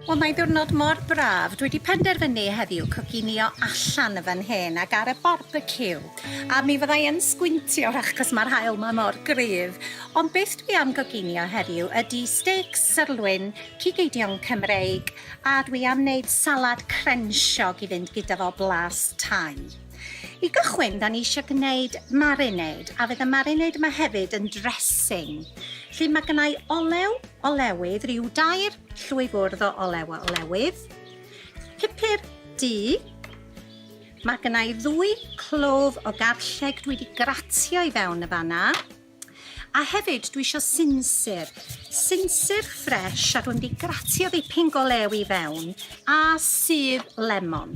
Wel mae'n ddiwrnod mor braf. Dwi 'di penderfynu heddiw coginio allan yn fan hyn ac ar y barbeciw. A mi fydda i yn sgwintio achos ma'r haul 'ma mor gryf. Ond beth dwi am goginio heddiw ydi stêc syrlwyn, cig eidion Cymreig, a dwi am wneud salad crensiog i fynd gyda fo blas Thai. I gychwyn, da ni eisiau gwneud marinade, a fydd y marinade yma hefyd yn dressing. Felly mae gennau olew olewydd, rhyw dair llwy fwrdd o olew o olewydd, pupur du, mae gennau ddwy clof o garlleg dwi wedi gratio i fewn y fanna, A hefyd dwi isio sinsir. Sinsir ffresh a dwi'n mynd i gratio ddipyn go lew i fewn a sudd lemon.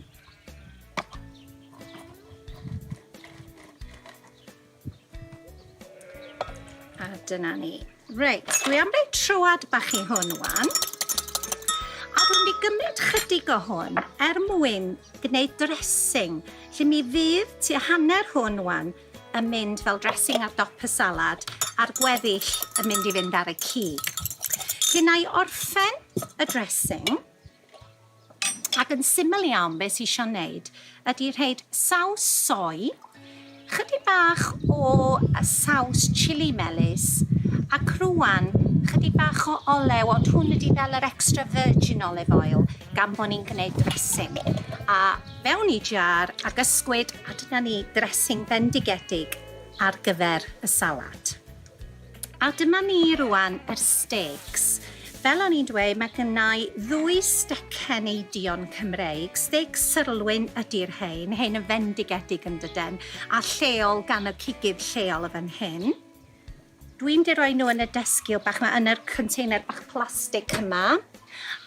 A dyna ni. Reit, dwi am roi troad bach i hwn wan. A dwi'n mynd i gymryd chydig o hwn er mwyn gwneud dressing. Lle mi fydd tua hanner hwn wan yn mynd fel dressing ar dop y salad a'r gweddill yn mynd i fynd ar y cig. Felly na i orffen y dressing ac yn syml iawn beth sy'n eisiau wneud ydy rhaid saws soy, chydig bach o saws chili melys ac rwan chydig bach o olew ond hwn ydy fel yr extra virgin olive oil gan bod ni'n gwneud dressing. A Mewn i jar ag ysgwyd a dyna ni dressing bendigedig ar gyfer y salad. A dyma ni rwan yr steaks. Fel o'n i'n dweud, mae gennau ddwy stecen eidion Cymreig. Steaks syrlwyn ydy'r hein, hein yn fendigedig yn dyden, a lleol gan y cigydd lleol y fan hyn. Dwi'n di roi nhw yn y desgil bach 'ma, yn yr container bach plastig yma.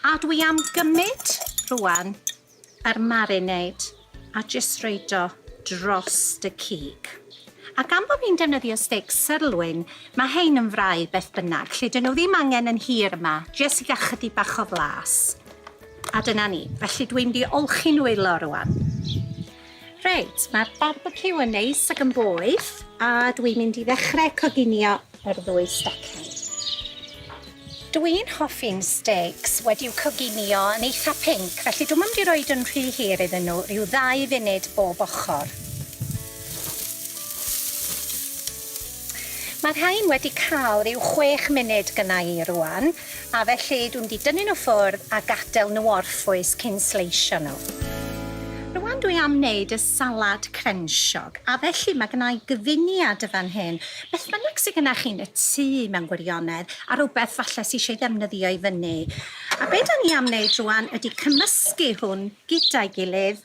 A dwi am gymryd rwan yr marinade a jyst roid o drost y cig. A gan bo fi'n defnyddio stêc syrlwyn, mae hein yn frau beth bynnag, 'lly 'dyn nhw ddim angen yn hir yma, jyst i gael chydig bach o flas. A dyna ni. Felly dwi'n mynd i olchi nwylo rwan. Reit, mae'r barbeciw yn neis ac yn boeth, a dwi'n mynd i ddechrau coginio yr ddwy stecen. Dwi'n hoffi'n steaks wedi'w coginio yn eitha pinc, felly dwi'm yn mynd i roid yn rhy hir iddyn nhw, rhyw ddau funud bob ochr. Mae'r rhain wedi cael rhyw chwech munud gynna i rwan, a felly dwi'n mynd i dynnu nhw ffwrdd a gadael nhw orffwys cyn sleisio nhw. Rwan dwi am wneud y salad crensiog, a felly mae gynna i gyfuniad y fan hyn. Beth bynnag sydd gynna chi yn y tŷ mewn gwirionedd, a rhywbeth falle sy eisiau ei ddefnyddio i fyny. A be da ni am wneud rwan ydy cymysgu hwn gyda'i gilydd,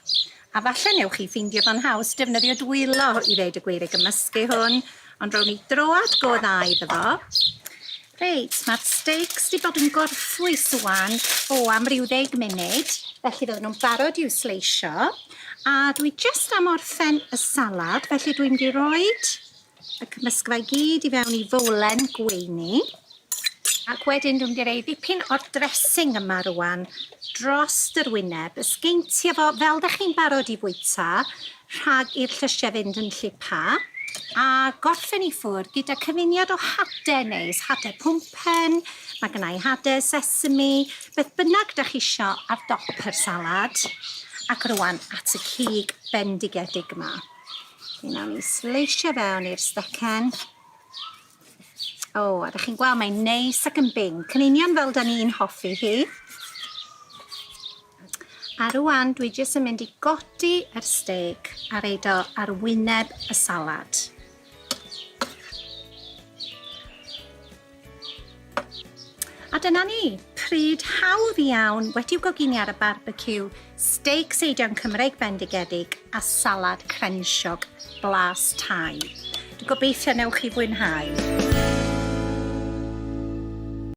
A falle newch chi ffeindio fo'n haws defnyddio dwylo i ddeud y gwir i gymysgu hwn, ond rown ni droad go dda iddo fo. Reit, mae'r steaks 'di bod yn gorffwys ŵan, o, am ryw ddeg munud, felly fydden nhw'n barod i'w sleisio. A dwi jyst am orffen y salad, felly dwi'n mynd i roid y cymysgfa i gyd i fewn i fowlen gweini. Ac wedyn dwi'n mynd i roi ddipyn o'r dressing yma rwan dros yr wyneb. Ysgeintio fo fel da chi'n barod i fwyta, rhag i'r llysiau fynd yn llipa. A gorffen i ffwrdd gyda cyfuniad o hade neis, hade pwmpen, mae gynna i hade sesame, beth bynnag da chi isio ar dop yr salad. Ac rwan at y cig bendigedig yma. Mi wnawn ni sleisio fewn i'r stecen. O, a dych chi'n gweld mae'n neis ac yn binc, yn union fel da ni'n hoffi hi. A rwan dwi jyst yn mynd i godi yr steg a reid o ar wyneb y salad. A dyna ni, pryd hawdd iawn wedi'w goginio ar y barbeciw, steak seidion Cymreig bendigedig a salad crensiog blas Thai. Dwi'n gobeithio newch chi fwynhau.